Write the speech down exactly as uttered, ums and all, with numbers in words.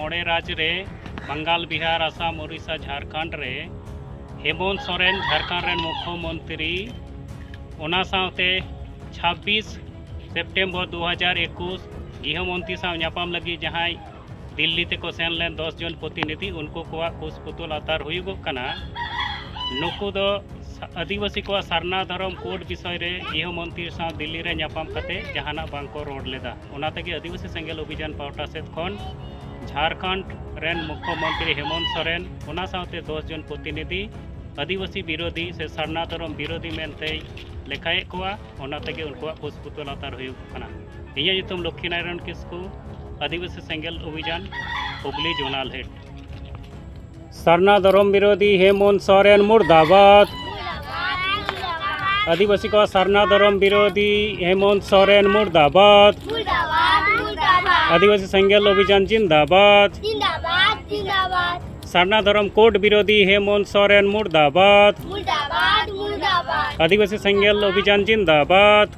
ᱢᱚᱬᱮ ᱨᱟᱡᱽ ᱨᱮ, ᱵᱟᱝᱜᱟᱞ, ᱵᱤᱦᱟᱨ, ᱟᱥᱟᱢ, ᱳᱰᱤᱥᱟ, ᱡᱷᱟᱲᱠᱷᱚᱸᱰ ᱨᱮ ᱦᱮᱢᱚᱱᱛ ᱥᱚᱨᱮᱱ, ᱡᱷᱟᱲᱠᱷᱚᱸᱰ ᱨᱮᱱ ᱢᱩᱠᱷᱭᱚᱢᱚᱱᱛᱨᱤ, ᱚᱱᱟ ᱥᱟᱶᱛᱮ ᱪᱷᱟᱵᱵᱤᱥ ᱥᱮᱯᱴᱮᱢᱵᱚᱨ ᱫᱩ ᱦᱟᱡᱟᱨ ᱮᱠᱩᱥ ᱜᱨᱤᱦᱚᱢᱚᱱᱛᱨᱤ ᱥᱟᱶ ᱧᱟᱯᱟᱢ ᱞᱟᱹᱜᱤᱫ ᱡᱟᱦᱟᱸᱭ ᱫᱤᱞᱞᱤ ᱛᱮᱠᱚ ᱥᱮᱱ ᱞᱮᱱ ᱫᱚᱥ ᱡᱚᱱ ᱯᱨᱚᱛᱤᱱᱤᱫᱷᱤ, ᱩᱱᱠᱩ ᱠᱚᱣᱟᱜ ᱠᱩᱥ ᱯᱩᱛᱩᱞ ᱟᱛᱟᱨ ᱦᱩᱭᱩᱜᱚᱜ ᱠᱟᱱᱟ᱾ ᱱᱩᱠᱩ ᱫᱚ ᱥᱟ-, ᱟᱹᱫᱤᱵᱟᱹᱥᱤ ᱠᱚᱣᱟᱜ ᱥᱟᱨᱱᱟ ᱫᱷᱚᱨᱚᱢ ᱠᱳᱰ ᱵᱤᱥᱚᱭ ᱨᱮ ᱜᱨᱤᱦᱚ ᱢᱚᱱᱛᱨᱤ ᱥᱟᱶ ᱫᱤᱞᱞᱤ ᱨᱮ ᱧᱟᱯᱟᱢ ᱠᱟᱛᱮ ᱡᱟᱦᱟᱱᱟᱜ ᱵᱟᱝ ᱠᱚ ᱨᱚᱲ ᱞᱮᱫᱟ᱾ ᱚᱱᱟ ᱛᱮᱜᱮ ᱟᱹᱫᱤᱵᱟᱹᱥᱤ ᱥᱮᱸᱜᱮᱞ ᱚᱵᱷᱤᱡᱟᱱ ᱯᱟᱦᱴᱟ ᱥᱮᱫ ᱠᱷᱚᱱ ᱡᱷᱟᱲᱠᱷᱚᱸᱰ ᱨᱮᱱ ᱢᱩᱠᱷᱭᱚᱢᱚᱱᱛᱨᱤ ᱦᱮᱢᱚᱱᱛ ᱥᱚᱨᱮᱱ, ᱚᱱᱟ ᱥᱟᱶᱛᱮ ᱫᱚᱥ ᱡᱚᱱ ᱯᱨᱚᱛᱤᱱᱤᱫᱷᱤ ᱟᱹᱫᱤᱵᱟᱹᱥᱤ ᱵᱤᱨᱳᱫᱷᱤ ᱥᱮ ᱥᱟᱨᱱᱟ ᱫᱷᱚᱨᱚᱢ ᱵᱤᱨᱳᱫᱷᱤ ᱢᱮᱱᱛᱮᱭ ᱞᱮᱠᱷᱟᱭᱮᱫ ᱠᱚᱣᱟ᱾ ᱚᱱᱟ ᱛᱮᱜᱮ ᱩᱱᱠᱩᱣᱟᱜ ᱠᱩᱥ ᱯᱩᱛᱩᱞ ᱟᱛᱟᱨ ᱦᱩᱭᱩᱜ ᱠᱟᱱᱟ᱾ ᱤᱧᱟᱹᱜ ᱧᱩᱛᱩᱢ ᱞᱚᱠᱠᱷᱤ ᱱᱟᱨᱟᱭᱚᱱ ᱠᱤᱥᱠᱩ, ᱟᱹᱫᱤᱵᱟᱹᱥᱤ ᱥᱮᱸᱜᱮᱞ ᱚᱵᱷᱤᱡᱟᱱ, ᱦᱩᱜᱽᱞᱤ ᱡᱳᱱᱟᱞ ᱦᱮᱰ᱾ ᱥᱟᱨᱱᱟ ᱫᱷᱚᱨᱚᱢ ᱵᱤᱨᱳᱫᱷᱤ ᱦᱮᱢᱚᱱᱛ ᱥᱚᱨᱮᱱ ᱢᱩᱨᱫᱟᱵᱟᱫ᱾ ᱟᱹᱫᱤᱵᱟᱹᱥᱤ ᱠᱚᱣᱟᱜ ᱥᱟᱨᱱᱟ ᱫᱷᱚᱨᱚᱢ ᱵᱤᱨᱳᱫᱷᱤ ᱦᱮᱢᱚᱱᱛ ᱥᱚᱨᱮᱱ ᱢᱩᱨᱫᱟᱵᱟᱫ᱾ ᱟᱹᱫᱤᱵᱟᱹᱥᱤ ᱥᱮᱸᱜᱮᱞ ᱚᱵᱷᱤᱡᱟᱱ ᱡᱤᱱᱫᱟᱵᱟᱫ᱾ ᱥᱟᱨᱱᱟ ᱫᱷᱚᱨᱚᱢ ᱠᱳᱰ ᱵᱤᱨᱳᱫᱷᱤ ᱦᱮᱢᱚᱱᱛ ᱥᱚᱨᱮᱱ ᱢᱩᱨᱫᱟᱵᱟᱫ᱾ ᱟᱹᱫᱤᱵᱟᱹᱥᱤ ᱥᱮᱸᱜᱮᱞ ᱚᱵᱷᱤᱡᱟᱱ ᱡᱤᱱᱫᱟᱵᱟᱫ᱾